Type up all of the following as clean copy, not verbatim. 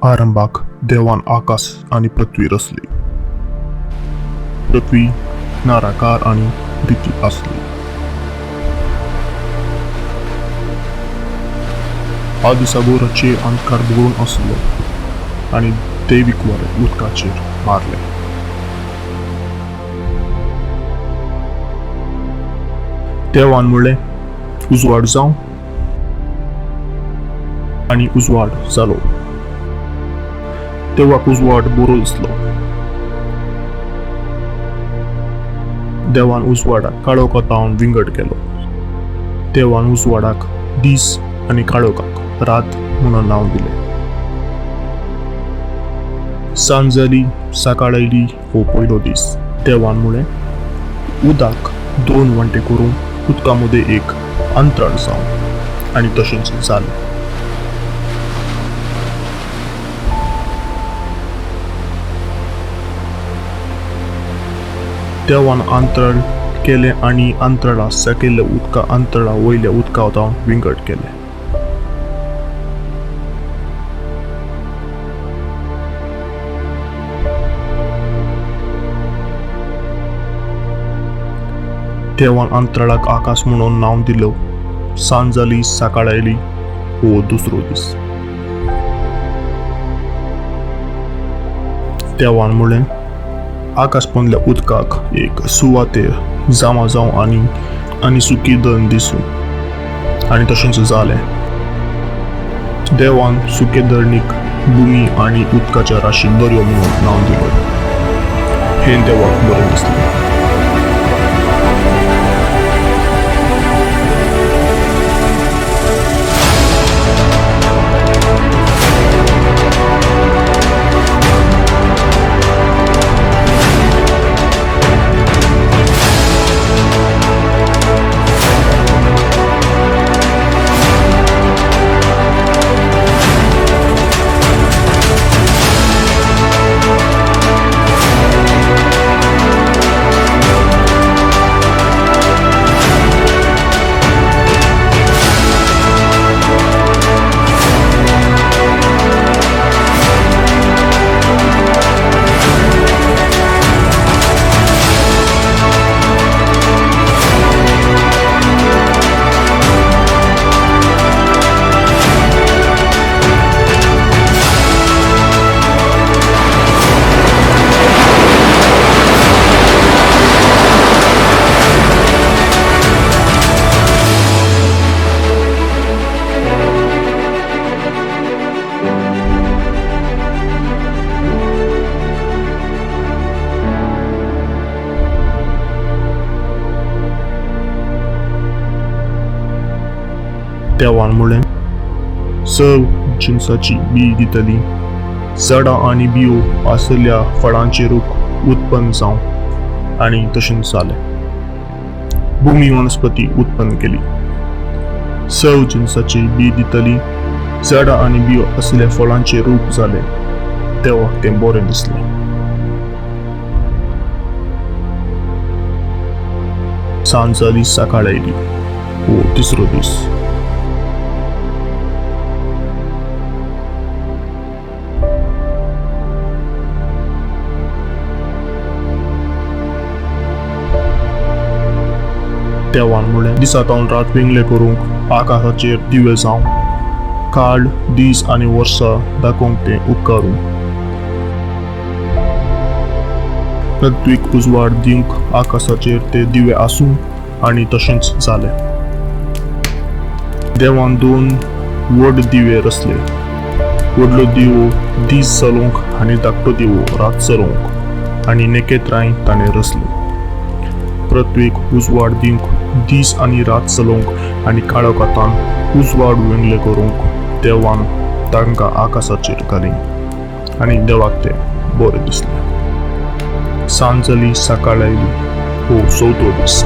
आरंभाक देवान आकाश आनी पृथ्वी रचली. पृथ्वी नाराकार आनी रिती आसली. आदिसागोराचेर अंधकार भरून आसलो आनी दैवीक वारें उदकाचेर मारलें. देवान म्हणलें, उजवाड जावं, आनी उजवाड जालो. देवाक उजवाड बरो दिसलो. देवान उजवाडाक काळोखांत विंगड केलो. देवान उजवाडाक दीस आनी काळोखाक रात म्हणून नांव दिलें. सांज जाली, सकाळ आयली, हो पयलो दीस. देवान म्हणलें, उदक दोन वांटे करून उदका मदें एक अंतराळ जावं, आनी तशेंच जालें. देवान अंतराळ केलें आनी अंतराळा सकयल्या उदका अंतराळा वयल्या उदका विंगड केलें. देवान अंतराळाक आकाश म्हणून नांव दिलो. सांज जाली, सकाळ आयली, हो दुसरो दीस. देवान म्हणलें, आकाश पोंदल्या उदकाक एक सुवातेर जमा जावं आनी आनी सुकी दन दिसूं, आनी तशेंच जालें. देवान सुके धरणीक भुमी आनी उदकाच्या राशीक दर्यो म्हणून नांव दिलो. हें देवाक बरें दिसलें. देवान म्हणलें, सर्व जिनसाची बी दितली, झाडां आनी बियो आसलेल्या फळांचे रूख उत्पन्न जावं, आनी तशेंच जालें. भूमी वनस्पती उत्पन्न केली. सर्व जिनसाची बी दितली, झाडां आनी बियो आसलेल्या फळांचे रूख जाले. देवाक तें बरें दिसलें. सांज जाली, सकाळ आयली, हो तिसरो दीस. देवान म्हणलें, दिसांत रात विंगले करूंक आकाशाचेर दिवे जावं, काळ दीस आनी वर्सां दाखोवंक तें उपकारूं, पृथ्वीक उजवाड दिवंक आकाशाचेर ते दिवे आसूं, आनी तशेंच जालें. देवान दोन व्हड दिवे रचले. व्हडलो दिवो दीस चलोवंक आनी धाकटो दिवो रात चलोवंक, आनी नखेत्रांय ताणें रचलीं. पृथ्वीक उजवाड दिवंक दीस आनी रात चलोवंक आनी काळोखांत उजवाड वेंगले करूंक देवान तांकां आकाशाचेर घाली, आनी देवाक तें बरें दिसलें. सांज जाली, सकाळ आयली, हो चवथो दीस.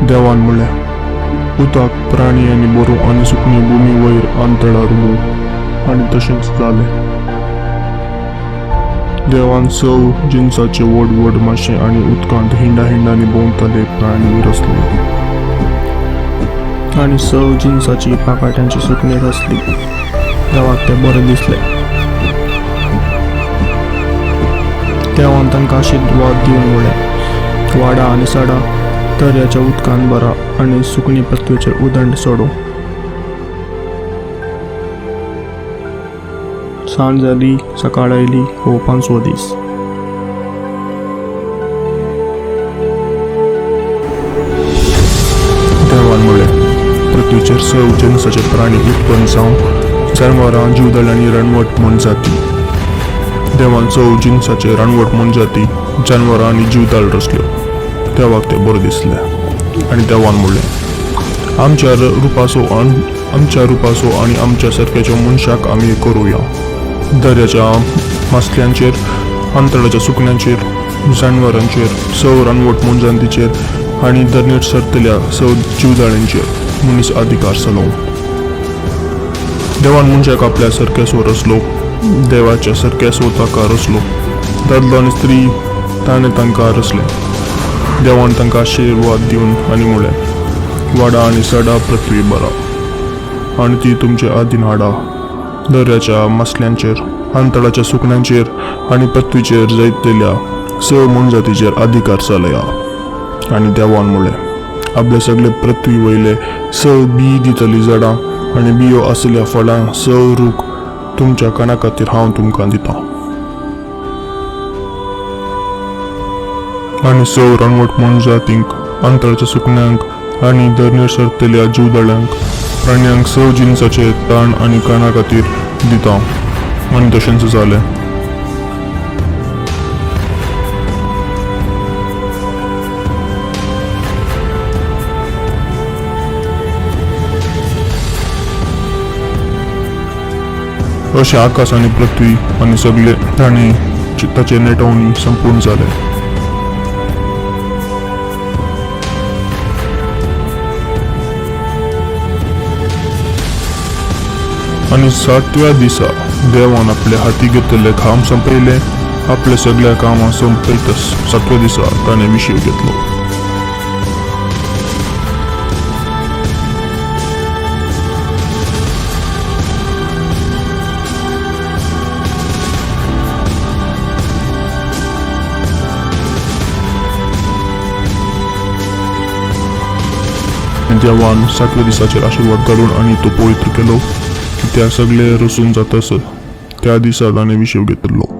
देवान म्हणलें, उदक प्राणी आनी बरो आनी सुकणीं भुमी वयर अंतळार उबो. आनी तशेंच जालें. देवान सव जिनसाचे व्हड व्हड माशे आनी उदकांत हिंडा हिंडांनी भोंवताले प्राणी रचले आनी सव जिनसाची पाकाट्यांची सुकणीं रचली. देवाक तें बरें दिसलें. देवान तांकां आशिर्वाद दिवन म्हळें, वाडा आनी सडा, दर्याच्या उदकान भरा आनी सुकणीं पृथ्वीचेर उदंड सोडूं. सांज जाली, सकाळ आयली. हो पांचवो दीस. देवान म्हळें, पृथ्वीचेर सव जिनसाचे प्राणी उत्पन्न जावं, जनावरां, जिवदळ आनी रानवट मोनजाती. देवान सव जिनसाचे रानवट मोनजाती, जनावरां आनी जिवदाळ रचल्यो. देवाक तें बरें दिसलें. आनी देवान म्हणलें, आमच्या रुपाचो आनी आमच्या सारक्याच्या मनशाक आमी करुया. दर्याच्या मासल्यांचेर, अंतळाच्या सुकण्यांचेर, जानवरांचेर, सव रानवट मोनजातीचेर आनी दर्यार सरतल्या सव जिवदाळ्यांचेर मनीस अधिकार चलोवं. देवान मनशाक आपल्या सारकेसो रचलो, देवाच्या सारकेसो ताका रचलो. दादलो आनी स्त्री ताणें तांकां रचलें. देवान तांकां आशिर्वाद दिवन आनी म्हणलें, वाडा आनी सडा, पृथ्वी भरा आनी ती तुमचे आदीन हाडा. दर्याच्या मासल्यांचेर, अंतळाच्या सुकण्यांचेर आनी पृथ्वीचेर जैतल्या सव मोनजातीचेर अधिकार चलया. आनी देवान म्हणलें, आपले सगळे पृथ्वी वयले सव बी दितली झाडां आनी बियो आसल्या फळां सव रूख तुमच्या काना खातीर हांव तुमकां दितां. आनी सव रानवट मोनजातींक, अंतळाच्या सुकण्यांक आनी दर्यार सरतल्या जिवदळ्यांक, प्राण्यांक सव जिनसाचे ताण आनी काना खातीर दिता. आनी तशेंच जालें. अशें आकाश आनी पृथ्वी आनी सगळे प्राणी ताचे नेटवणी संपूर्ण जाले. आनी सातव्या दिसा देवान आपले हाती घेतिल्लें काम संपयलें. आपले सगळ्या कामां सोंपयतच सातव्या दिसा ताणें विशीव घेतलो. देवान सातव्या दिसाचेर आशिर्वाद घालून आनी तो पवित्र केलो, कित्याक सगळे रसून जातस त्या दिसा ताणें विशीव घेतिल्लो.